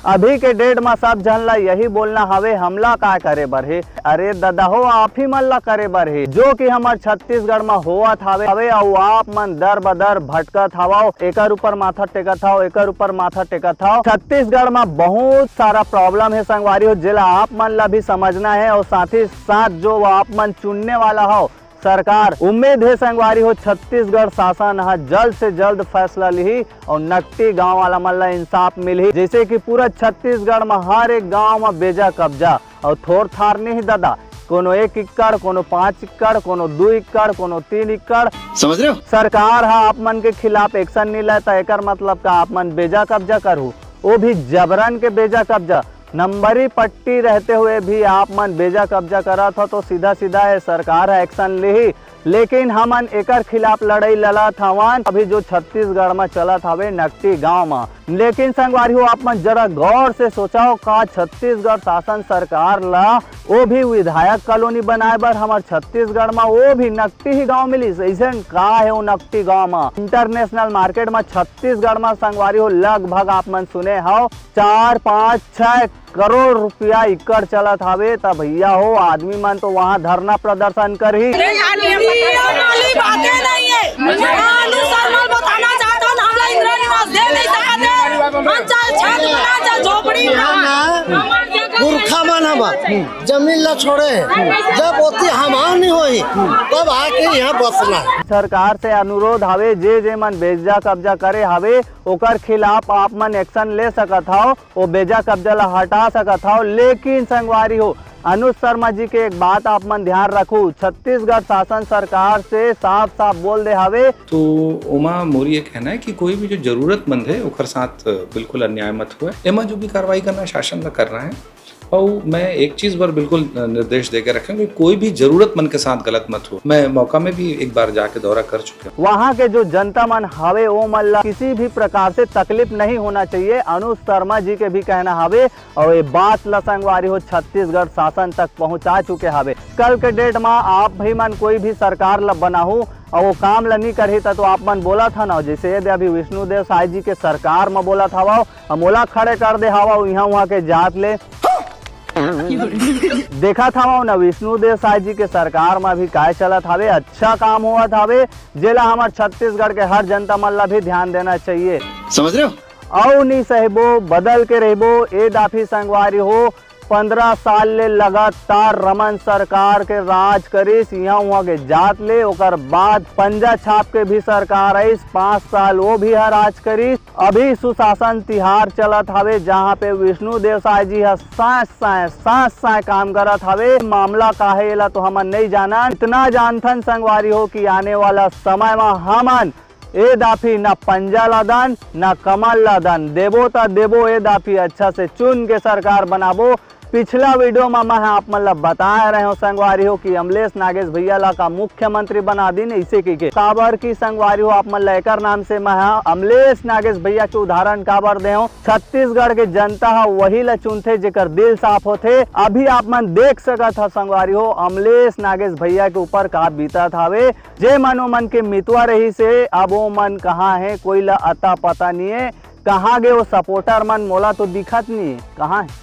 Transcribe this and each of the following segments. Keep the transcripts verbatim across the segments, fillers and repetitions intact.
अभी के डेट म सब झन ला यही बोलना हवे, हमला का करे बर हे? अरे ददा हो, आप ही मन ला करे बर हे। जो कि हमर छत्तीसगढ़ म होवत हवे, हवे अउ आप मन दर बदर भटकत हवव, एकर ऊपर माथा टेकत हव, एकर ऊपर माथा टेकत हव। छत्तीसगढ़ म बहुत सारा प्रॉब्लम हे संगवारी हो, जेला आप मन ला भी समझना हे अउ साथ ही साथ जो आप मन चुनने वाला हव, सरकार। उम्मीद हे संगवारी हो, छत्तीसगढ़ शासन ह जल्द से जल्द फैसला लिही अउ नकटी गांव वाला मन ला इंसाफ मिलही। जैसे कि पूरा छत्तीसगढ़ म हर एक गांव म बेजा कब्जा अउ थोर थार नहीं ददा, कोनो एक एकड़, कोनो पाँच एकड़, कोनो दू एकड़, कोनो तीन एकड़। समझ रहे हो? सरकार ह आप मन के खिलाफ एक्शन नहीं लेता, एकर मतलब का आप मन बेजा कब्जा करहू, वो भी जबरन के बेजा कब्जा? नंबरी पट्टी रहते हुए भी आप मन बेजा कब्जा करत हो, तो सीधा सीधा ये सरकार ह एक्शन लेही। लेकिन हमन एकर खिलाफ लड़ाई लड़त हवन, अभी जो छत्तीसगढ़ म चलत हवे नकटी गांव म। लेकिन संगवारी हो, आप मन जरा गौर से सोचव, का छत्तीसगढ़ शासन सरकार ला वो भी विधायक कॉलोनी बनाए बर हमर छत्तीसगढ़ म वो भी नकटी ही गांव मिलिस? अइसन का हे वो नकटी गांव म? इंटरनेशनल मार्केट म छत्तीसगढ़ म संगवारी हो, लगभग आप मन सुने हव, चार, पाँच, छह करोड़ रुपया एकड़ चलत हवे, त भैया हो, आदमी मन तो वहाँ धरना प्रदर्शन करही। अरे यार, ये नाली बातें नहीं है। हाँ, अनुसार मैं बताना चाहता हूँ, हम लोग इंदिरा निवास दे नहीं सकते। हम चाहे छत बना, चाहे झोपड़ी बना। हमार जगह मूर्खा मन हम जमीन ला छोड़े, जब ओती हमार नहीं होई, तब आके यहाँ बसना है। सरकार से अनुरोध हवे, जे जे मन बेजा कब्जा करे हवे, ओकर खिलाफ आप मन एक्शन ले सकत हव, वो बेजा कब्जा ला हटा सकत हव। लेकिन संगवारी हो, अनुज शर्मा जी के एक बात आप मन ध्यान रखू, छत्तीसगढ़ शासन सरकार से साफ साफ बोल दे हवे। तो ओमा मोर ये कहना है कि कोई भी जो जरूरतमंद है, ओकर साथ बिल्कुल अन्याय मत हुए। एमा जो भी कार्रवाई करना है, शासन ला करना है। और मैं एक चीज पर बिल्कुल निर्देश दे के रखेंगे, कोई भी जरूरतमंद के साथ गलत मत हो। मैं मौका में भी एक बार जाके दौरा कर चुका हूँ। वहाँ के जो जनता मन हवे, वो मन ला किसी भी प्रकार से तकलीफ नहीं होना चाहिए, अनुज शर्मा जी के भी कहना हवे। और ये बात ला संगवारी हो, छत्तीसगढ़ शासन तक पहुँचा चुके हवे। कल के डेट मा आप भी मन कोई भी सरकार ला बनाहू और वो काम ला नहीं करही, त तो आप मन बोलत हव ना, जैसे ये दे अभी विष्णुदेव साय जी के सरकार म बोलत हवव, हम ओला खड़े कर दे हवव, इहाँ उहाँ के जात ले। देखत हवव ना, विष्णुदेव साय जी के सरकार म भी काय चलत हवे, अच्छा काम होवत हवे, जेला हमर छत्तीसगढ़ के हर जनता मन ला भी ध्यान देना चाहिए। समझ रहे हो? अउ नी सहबो, बदल के रहबो, ए दाफी संगवारी हो, पंद्रह साल ले लगातार रमन सरकार के राज करिस, इहाँ उहाँ के जात ले। ओकर बाद पंजा छाप के भी सरकार आइस, पाँच साल वो भी ह राज करिस। अभी सुशासन तिहार चलत हवे, जहाँ पे विष्णु देव साय जी ह सांय सांय, सांय सांय काम करत हवे। मामला का हे, एला तो हमन नहीं जानन। इतना जानथन संगवारी हो कि आने वाला समय म हमन ए दाफी ना पंजा ला दन, ना कमल ला दन। देबो त देबो ए दाफी, अच्छा से चुन के सरकार बनाबो। पिछला वीडियो म मैं ह आप मन ला बताए रहे हूँ संगवारी हो कि अमलेश नागेश भैया ला का मुख्यमंत्री बना दिन, इसे की के। काबर की संगवारी हो, आप मन ला एकर नाम से मैं ह अमलेश नागेश भैया के उदाहरण काबर दे हूँ। छत्तीसगढ़ के जनता ह वही ला चुनथे जेकर दिल साफ होथे। अभी आप मन देख सकत ह संगवारी हो, अमलेश नागेश भैया के ऊपर का बीतत हवे। जे मन ओ मन के मितवा रहिस हे, अब ओ मन कहाँ हे, कोई ला अता पता नहीं हे। कहाँ गे वो सपोर्टर मन, मोला तो दिखत नहीं हे, कहाँ हे?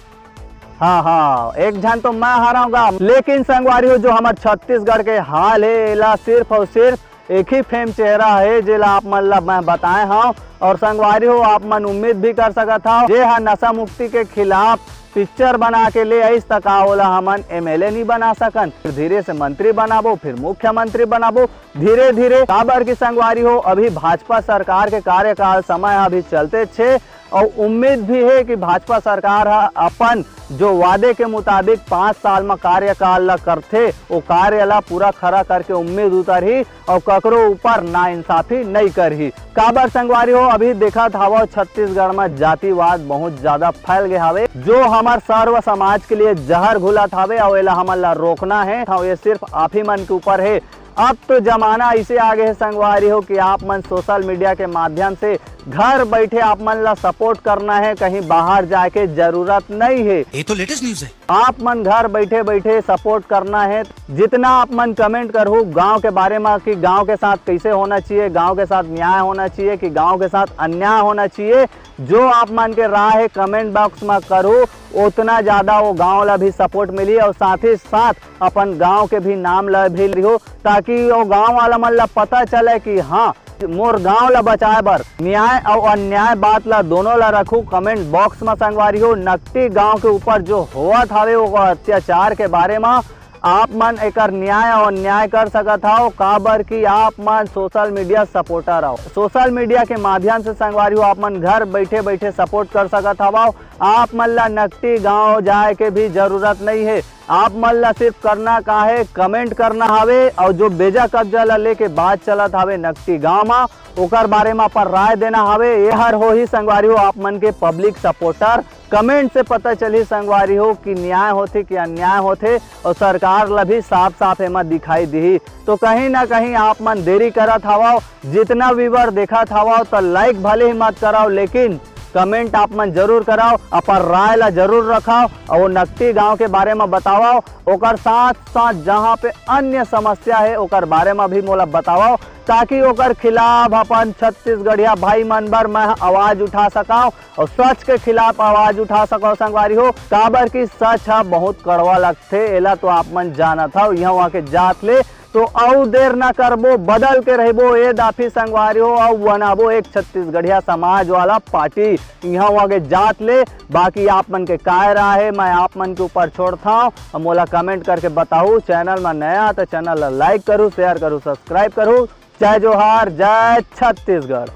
हाँ, हाँ, एक झन तो मैं हरव गा, लेकिन संगवारी हो, जो हमर छत्तीसगढ़ के हाल हे, एला सिर्फ और सिर्फ एक ही फेम चेहरा हे, जेला आप मन ला मैं बताए हव। और संगवारी हो, आप मन उम्मीद भी कर सकत हव, जे हा नशा मुक्ति के खिलाफ पिक्चर बना के ले आइस, त का ओला हमन एमएलए नहीं बना सकन? फिर धीरे से मंत्री बनाबो, फिर मुख्यमंत्री बनाबो, धीरे धीरे। काबर की संगवारी हो, अभी भाजपा सरकार के कार्यकाल समय अभी चलते छे, और उम्मीद भी हे कि भाजपा सरकार ह अपन जो वादे के मुताबिक पाँच साल म कार्यकाल ल करथे, वो कार्य ल पूरा खरा करके उम्मीद उतरही और ककरो ऊपर नाइंसाफी नहीं करही। काबर संगवारी हो, अभी देखत हवव छत्तीसगढ़ म जातिवाद बहुत ज्यादा फैल गए हवे, जो हमर सर्व समाज के लिए जहर घुलत हवे और एला हमन ला रोकना हे। हाँ, ये सिर्फ आप ही मन के ऊपर हे। अब तो जमाना ऐसे आ गए हे संगवारी हो कि आप मन सोशल मीडिया के माध्यम से घर बैठे आप मन ला सपोर्ट करना है, कहीं बाहर जाके जरूरत नहीं है। ये तो लेटेस्ट न्यूज है। आप मन घर बैठे बैठे सपोर्ट करना है। जितना आप मन कमेंट करहू गांव के बारे में कि गांव के साथ कैसे होना चाहिए, गांव के साथ न्याय होना चाहिए कि गांव के साथ अन्याय होना चाहिए, जो आप मन के राय है कमेंट बॉक्स में करहू, उतना ज्यादा वो गांव ला भी सपोर्ट मिली और साथ ही साथ अपन गांव के भी नाम ला भी लिहो, ताकि वो गांव वाला मन ला पता चले कि हाँ, मोर गांव ला बचाए बर, न्याय अउ अन्याय बात ला दोनों ला रखू कमेंट बॉक्स में संगवारी हो। नकटी गांव के ऊपर जो होवत हवे वो अत्याचार के बारे में आप मन एकर न्याय अउ अन्याय कर सकत हव, काबर कि आप मन सोशल मीडिया सपोर्टर हव। सोशल मीडिया के माध्यम से संगवारी हो आप मन घर बैठे बैठे सपोर्ट कर सकत हवव। आप मन ला नकटी गांव जाए के भी जरूरत नहीं है। आप मन ला सिर्फ करना का है, कमेंट करना हवे और जो बेजा कब्जा ला लेके बात चलत हवे नकटी गांव में, ओकर बारे में अपन राय देना हवे। ये हर होही संगवारी हो आप मन के पब्लिक सपोर्टर। कमेंट से पता चलही संगवारी हो कि न्याय होथे कि अन्याय होथे और सरकार ला भी साफ साफ एमा दिखाई दिही। तो कहीं ना कहीं आप मन देरी करत हवव, जितना व्यूअर देखत हवव तो लाइक भले ही मत करव, लेकिन कमेंट आप मन जरूर करव, अपन राय ला जरूर रखव और वो नकटी गांव के बारे में बतावव। ओकर साथ साथ जहां पे अन्य समस्या है ओकर बारे में भी मोला बतावव, ताकि ओकर खिलाफ अपन छत्तीसगढ़िया भाई मन बर मैं आवाज उठा सकव और सच के खिलाफ आवाज उठा सकव संगवारी हो, काबर कि सच ह बहुत कड़वा लगथे, एला तो आप मन जानत हव। इहां वहां के जात ले तो अउ देर ना करबो, बदल के रहिबो ए दाफी संगवारी हो, अउ बनाबो एक छत्तीसगढ़िया समाज वाला पार्टी इहां वहां के जात ले। बाकी आप मन के काय राय है, मैं आप मन के ऊपर छोड़थव, मोला कमेंट करके बताहू। चैनल में नया तो चैनल ला लाइक करू, शेयर करू, सब्सक्राइब करू। जय जोहार, जय छत्तीसगढ़।